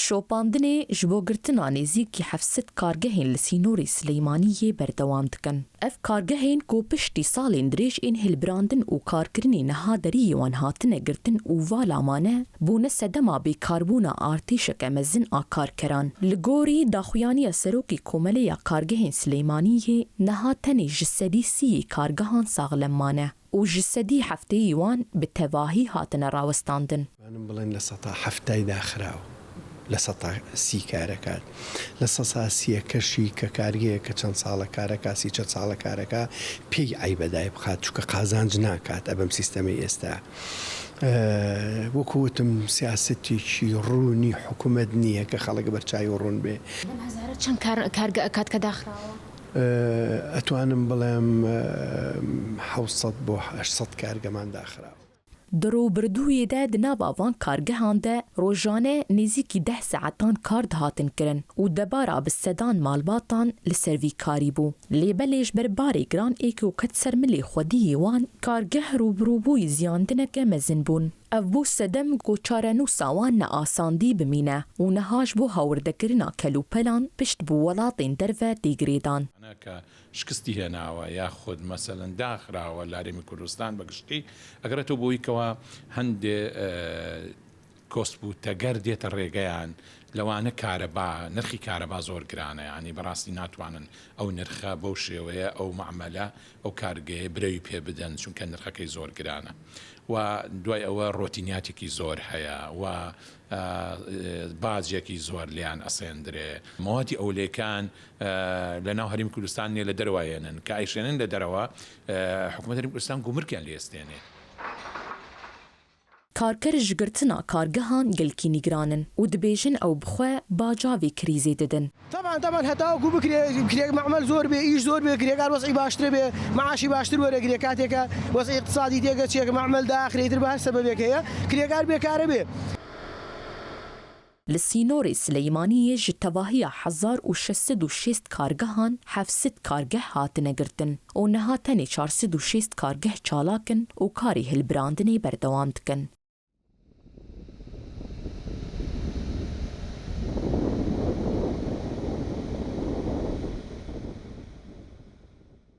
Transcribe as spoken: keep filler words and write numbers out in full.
Şopandinê ji bo girtina nêzîkî heft sed kargehên li sînorê Silêmaniyê berdewam dikin. Ev kargehên ku piştî salên dirêj ên hilbirandin û karkirinê niha deriyê wan hatine girtin û vala mane, bûne sedema bêkarbûna artêşeke mezin a karkeran. Li gorî daxuyaniya Serokê Komeleya Kargehên Silêmaniyê niha tenê ji sedî sî yê kargehan saxlem mane û ji sedî heftê yê wan bi tevahî hatine rawestandin. Em بڵێن لە سەتا حەفتای داخراو، لە سەتا سی کارەکات، لە سەتا سیەکەشی کە کارگەیە کە چەند ساڵە کارەکە، سی چەند ساڵە کارەکە، پێی عیبە دای بخات، چونکە قازانج ناکات ئەبەم سیستەمی ئێستا. ئە، وەکو وتم، سیاسەتێکی ڕوونی حکوومەت نییە کە خەڵک بەرچاوی ڕوون بێ. ئەم هەزارە چەند کار-، کارگە ئەکات کە داخراوە؟ ئە، ئەتوانم بڵێم، ئە، حەوت سەد بۆ هەشت سەد کارگەمان داخراوە. Di rûbirdûyê de di nava van kargehan de rojane nêzîkî deh saetan kar dihatin kirin û debara bi sedan malbatan li ser vî karî bû. Lê belê ji ber barê giran ê ku ket ser milê xwediyê wan, kargeh rûbirûbûyî ziyandineke mezin bûn. Ev bû sedem ku çarenûsa wan neasandî bimîne û niha ji bo hawirdekirina kelûpelan pişt bi welatên derve tê girêdan. Ana ke şikistî hênawe ya xud, meselen, daxirawe li Herêmê Kurdistan bi giştî, egeretû bûyî kewa hindê, e, kost bû teger dête rêgeyan, lewane kareba, nirxî kareba zor giran e, yanî berastî natwanin ew nirxe bew şêweye, ew mamele, ew kargeyê birewî pê bidin, çunke nirxekey zor giran e. Wa duay ewe rotîniyatîkî zor heye, wa, e, e, bacekî zor liyan esêndire. Mewatî ewlêkan, e, li nav Herêmê Kurdistan nê li derwa yênin. Ke eyşênin li derwa, e, hikûmet Herêmê Kurdistan gumrikên lê estênê. Karker ji girtina kargehan gelkî nîgiran in û dibêjin ew bi xwe baca vê krîzê didin. Teban, teban, heta ku bikire, kirêk memel zor bê, îş zor bê, kirêkar wesî baştir bê, maaşî baştir were, kirêk katêke wesî îqtisadî têke, çêke memel daxirêtir bi her sebebêk heye, kirêkar bêkare bê. Li sînorê Sileymaniyê ji tevahiya hezar û şeş sed û şêst kargehan heft sed kargeh hatine girtin û niha tenê çar sed û şêst kargeh çalak in û karê hilbirandinê berdewam dikin.